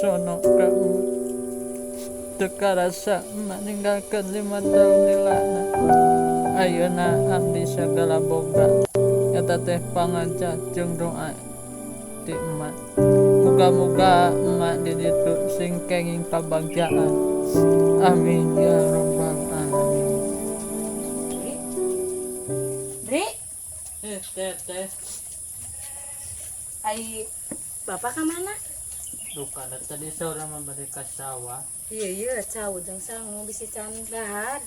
Wibisono ka emak. Teu karasa emak ninggalkeun 5 tahun lilana. Ayeuna abdi sagala boga eta teh pangaca jeung doa ti emak. Muga-muga emak di ditu sing kenging kabagjaan. Amin ya rabbal alamin. Dri, Eh, teteh. Ai bapak ka mana? Duka da tadi saurang mah bade ka sawah. Iya, cau jeung sangu bisi can dahar.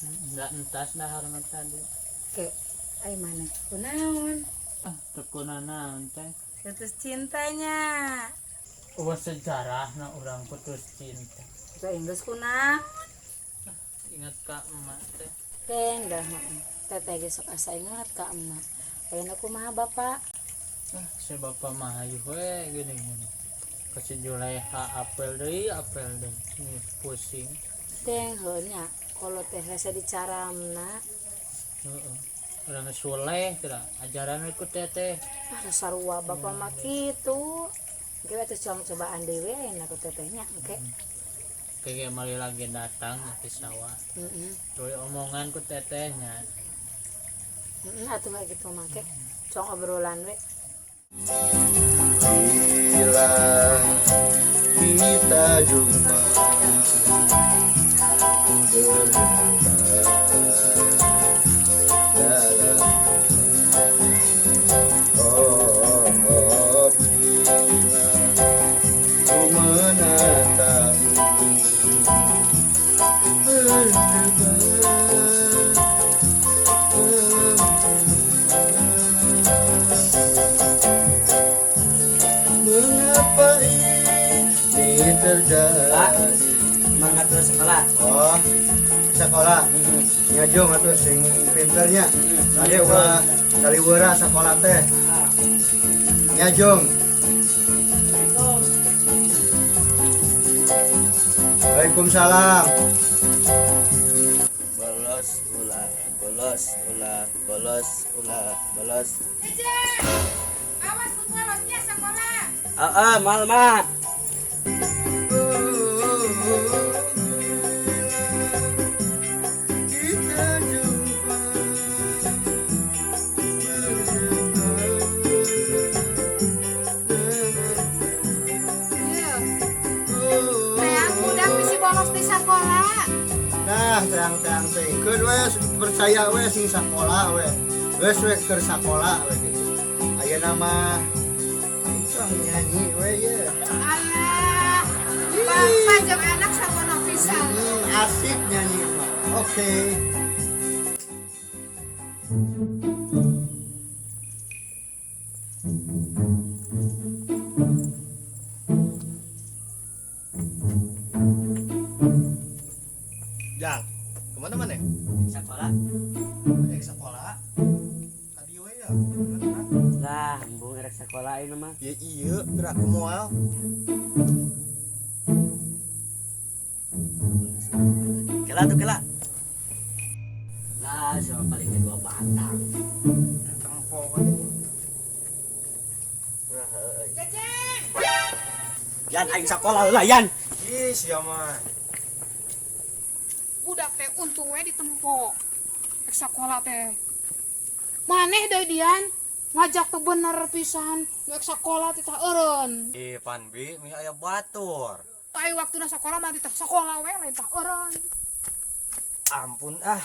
Enggak entas dahar mah tadi. Ke, ai mana? Kunaon? Ah, teu kunanaon teh. Putus cintanya. Eueuh sejarahna urang putus cinta. Ka Inggris kunaon? Ingat ka emak teh. Teng dah heeh. Teteh ge sok asa ingat ka emak. Ayeuna kumaha bapak? Ah, si bapak mah hayu we gini gini. Ka si Juleha apel deui, apel deui. Nih, pusing. Teng heuh nya, kalau teh hese dicaramna. Heeh. Urang geus soleh teh ajaran we ku teteh. Ah, sarua bapak mah kitu. Engke we atuh cong cobaan deui we ayeuna ku tetehnya engke. Kayak mali lagi datang ke sawah. Heeh. Terus omongan ku tetehnya. Heeh, atuh kayak gitu mah ke. Cong obrolan we. Bila kita jumpa berdebar dalam oh, oh, bila ku menatapmu berdebar dalam mengapa ini terjadi? Mangkat terus sekolah. Oh, sekolah. Nya jong atuh sing pinternya. Tadi ulah kaliwera sekolah teh. Nya jong. Waalaikumsalam. Bolos ulah, bolos ulah, bolos ulah, bolos. Awas bolosnya sekolah. Ah, ah, mal mak. Kita jumpa Iya. Teang budak bisi bolos di sekolah. Nah, terang-terang teh. Keun we percaya we sing sakola we. Geus we keur sakola we gitu. Ayeuna mah cong nyanyi we ye. Alah, bapak jeung anak sakola pisan. Asik nyanyi mah. Oke. Jang, kemana mana? Sekolah. Banyak sekolah. Tadi we ya. Kemana? Lah, embung erek sekolah ini mah. Ya iya, gerak moal. Kela tuh kela. Lah, siapa paling kedua batang. Tempo kan. Jajeng. Yan aing sekolah lah Yan. Ih, sia mah. Budak teh untung we ditempo. Rek sakola teh. Maneh deui Dian ngajak tuh bener pisan, rek sakola teh tah eureun. Ih, pan bi, mi aya batur. Ai waktuna sakola mah tah sakola we lain tah eureun. Ampun ah.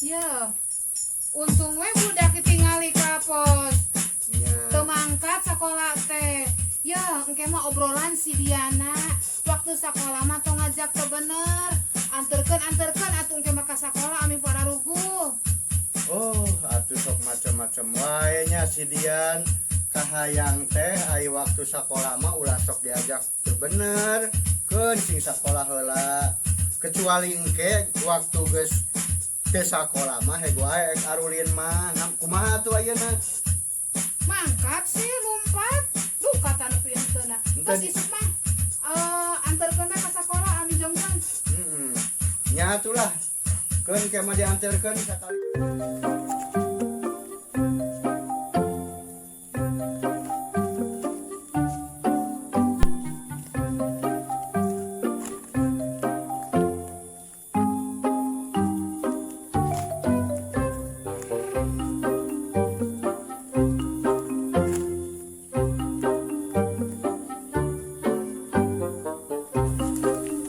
Ye. Untung we budak ditingali ka pos. Nya. Teu mangkat sakola teh. Ya, engke mah obrolan si Diana. Waktu sakola mah tong ngajak teu bener. Anterkeun anterkeun atuh engke mah ka sakola ami pararuguh. Oh, atuh sok macam-macam wae nya si Dian. Kahayang teh ai waktu sakola mah ulah sok diajak teu bener. Keun sing sakola heula. Kecuali engke waktu geus teu sakola mah hego ae ek arulin mah. Nah, kumaha atuh ayeuna? Mangkat sih lumpat. Duh kata nepi henteu na. Henteu Terus di- isuk mah anterkeun ka sakola ami jongjon. Heeh. Nya atulah. Keun ke mah dianterkeun sakali.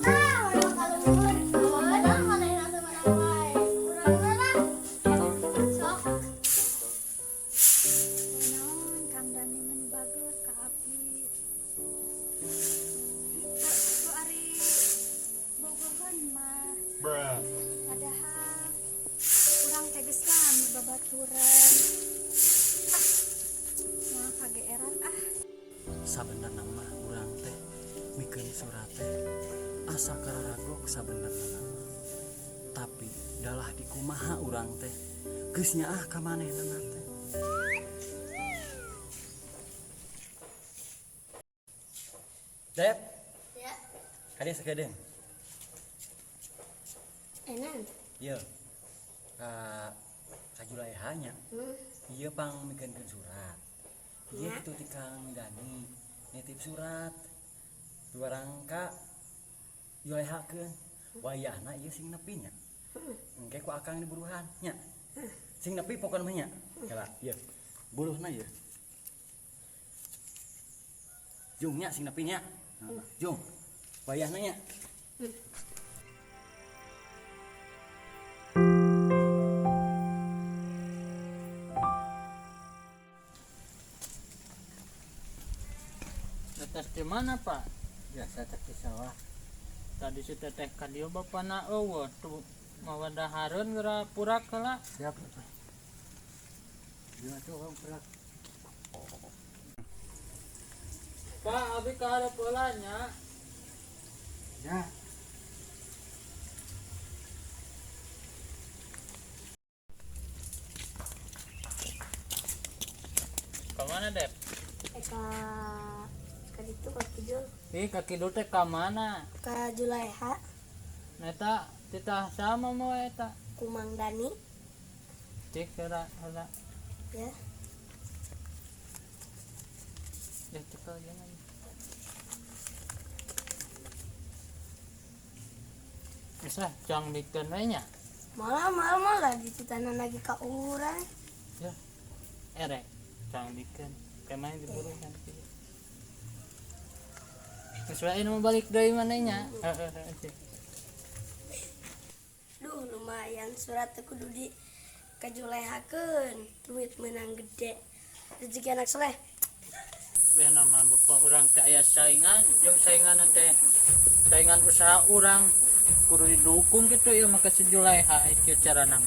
Ah, urang ka lembur. Urang manehna teu meunang wae. Urang lah. Sok. Naon Kang Dani meni bager ka abdi. Henteu kitu ari bogoheun mah. Padahal urang teh geus lami babaturan. Ah, moal kageeran ah. Sabenerna mah urang teh mikeun surat teh asa kararagok sabenerna mah, tapi dalah dikumaha urang teh geus nyaah ka manehna teh. Dep. Ya. Kadieu sakedeung. Enan. Ieu ka ka Juleha nya. Ieu pang mikeunkeun surat. Ieu Ya. kitu ti Kang Dani nitip surat dua rangka Julehakeun. Wayahna ieu sing nepi nya. Engke ku akang diburuhan nya. Sing nepi pokona mah nya. Kela ieu. Buruhna ieu. Jung nya sing nepi nya. Nah, jung. Wayahna nya. Teteh di mana, Pak? Biasa teh di sawah. Tadi si teteh ka dieu bapana eueuh tuh mawa dahareun geura purak heula. Siap, Pak. Ieu tuh orang purak. Pak, abi ka hareup heula nya. Ya. Ka mana, Dep? Eh, ka ditu ka kidul. Ih, ka kidul teh ka mana? Ka Juleha. Eta titah sama mau eta. Ku Mang Dani. Cik heula heula. Ya. Ya cekel ieu mah. Bisa jang mikeun we nya. Malah malah malah dicitanan lagi ka urang. Ya. Erek jang mikeun. Kemana diburu nanti. Geus wae nu balik deui maneh nya. Heeh heeh. Cik. Duh, lumayan surat teh kudu di kajulehakeun. Duit menang gede. Rezeki anak soleh. We nama bapak urang teh aya saingan, jeung saingan teh saingan usaha urang kudu didukung gitu ya maka si Juleha ieu carana.